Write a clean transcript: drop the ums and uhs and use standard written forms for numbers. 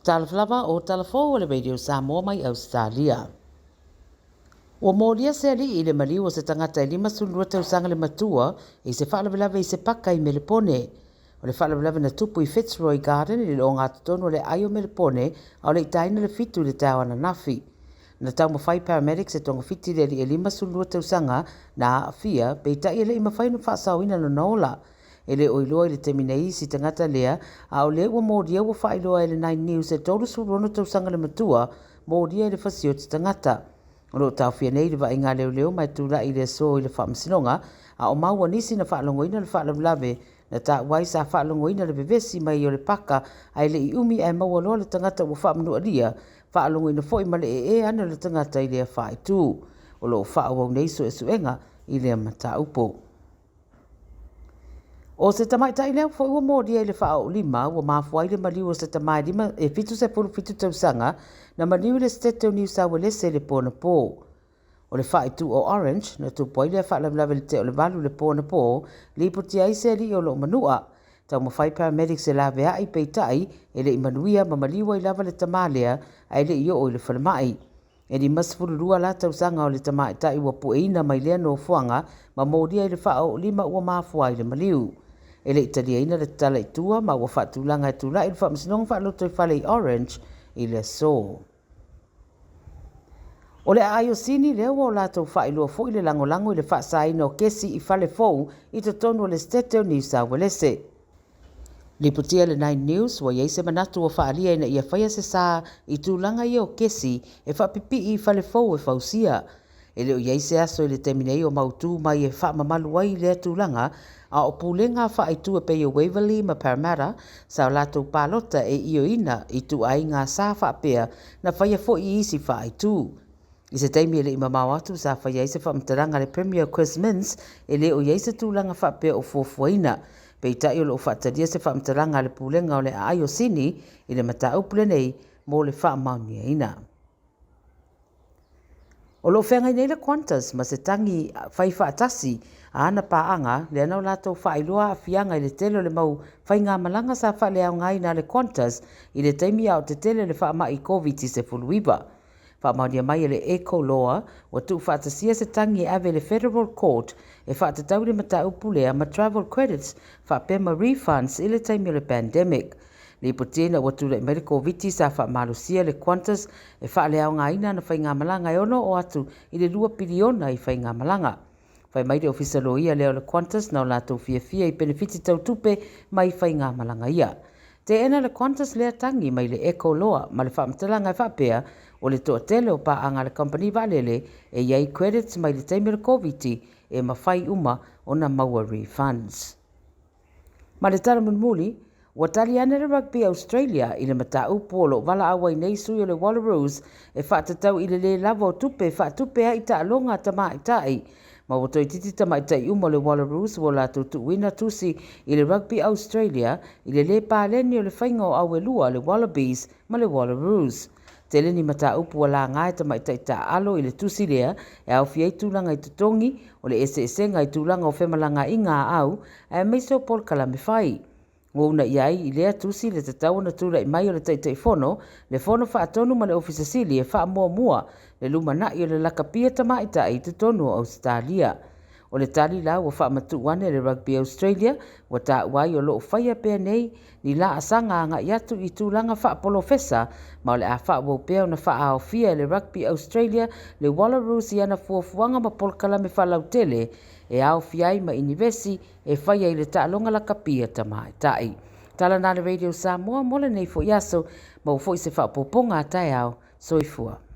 Talofa lava o tala fou a le Radio Samoa mai Ausetalia. Ua molia se alii i le maliu o se tagata e 52 tausaga le matua i se faalavelave i se paka i Melepone. O le faalavelave na tupu i Fitzroy Garden i le ogatotonu o le aai o Melepone a o le i taina le 7 i le taeao ananafi. Na taumafai paramedics e togafiti le alii e 52 tausaga na aafia, peitai e le i mafai ona faasaoina lona ola. E le o iloa i le taimi nei si tagata lea, a o lea ua molia ua faailoa e le Nine News e 36 tausaga le matua, molia i le fasioti tagata. O lo o taofia nei le vaaiga a leoleo ma e tulai i le aso i le faamasinoga, a o maua nisi na faalogoina le faalavelave na taua ai sa faalogoina le vevesi mai o le paka ae le i umi ae maua loa le tagata ua faamanualia, faalogoina foi ma le ee ane o le tagata i lea faaitu. O lo o faaauau nei suesuega i lea mataupu. O se tamaitai lea foi ua molia i le faaoolima ua mafua ai le maliu o se tama e 77 tausaga na maliu i le Setete o Niu Sauelese i le po anapo. O le faaitu o Orange na tupu ai lea faalavelave i le tea o le 8 i le po anapo, lipotia ai se alii o lo o manua. Taumafai paramedics e laveai peitai e le i manuia ma maliu ai lava le tama lea ae le i oo i le falemai. E 52 la tausaga o le tamaitai ua pueina mai lea nofoaga ma molia i le faaoolima ua mafua ai le maliu. E le i taliaina le tatala i tua ma ua faatulaga e tulai i le faamasinoga faalotoifale i Orange i le aso. O le aai o Sini lea ua o latou faailoa foi le lagolago i le faasaina o kesi i fale fou i totonu o le Setete o Niu Sauelese. Lipotia le Nine News ua i ai se manatu ua faaalia ina ia faia se sa i tulaga ia o kesi e faapipii i fale fou e fausia. E le o i ai se aso i le taimi nei o mautū mai e faamamalu ai lea tulaga, a o pulega faaitu e pei o Waverley ma Parramatta sa o latou palota e ioeina i ituaiga sa faapea na faia foi i isi faaitu. I se taimi e le i mamao atu sa faia ai se faamatalaga a le Premier Chris Minns e le o i ai se tulaga faapea o fuafuaina. Peitai o lo o faatalia se faamatalaga a le Pulega o le Aai o Sini i le mataupu lenei mo le faamaoniaina. O lo o feagai nei le Qantas ma se tagi fai faatasi a ana paaga lea na o latou faailoa aafiaga i le tele o le mau faigamalaga sa faaleaogaina a le Qantas i le taimi a o tetele le faamai Koviti-19. Faamaonia mai e le Ecolaw ua tuufaatasia se tagi e ave i le Federal Court e faatatau i le mataupu lea ma travel credits faapea ma refunds i le taimi o le pandemic. Lipotiina ua tulai mai le Koviti sa faamalosia le Qantas e faaleaogaina ana faigamalaga e ono oo atu i le 2 piliona i faigamalaga. Fai mai le Ofisa Loia lea o le Qantas na o latou fiafia i penefiti tau tupe mai faigamalaga ia. Teena le Qantas lea tagi mai le Ecoloa ma le faamatalaga e faapea o le toatele o paaga a le kamupani vaalele e i ai credits mai le taimi o le Koviti e mafai uma ona maua refunds. Ma le tala mulimuli, ua tali ane le Rugby Australia i le mataupu o lo o valaau ai nei sui o le Wallaroos e faatatau i le lē lava o tupe e faatupe ai taaloga a tamaitai. Ma ua toeitiiti tamaitai uma o le Wallaroos ua latou tuuina tusi i le Rugby Australia i le lē paleni o le faiga o auelua le Wallabies ma le Wallaroos. Tele ni mataupu ua laga e tamaitai taaalo i le tusi lea e aofia ai tulaga i totogi, o le eseesega i tulaga o femalagaaiga a au, aemaise o polokalame fai. Ua uunaia ai i lea tusi le tatau ona tulai mai o le Taitaifono, le Fono Faatonu ma le Ofisa Sili e faamuamua le lumanai o le lakapia tamaitai i totonu o Ausetalia. O le tali la ua faamatuu ane e le Rugby Australia ua taua ai o lo o faia pea nei ni laasaga agai atu i tulaga faapolofesa ma o le a faaauau pea ona faaaofia e le Rugby Australia le Wallaroos i ana fuafuaga ma polokalame faalautele e aofia ai ma inivesi e faia i le taaloga lakapia tamaitai. Tala na le Radio Samoa mo lenei foi aso, maua foi se faaopoopoga a taeao. Soifua.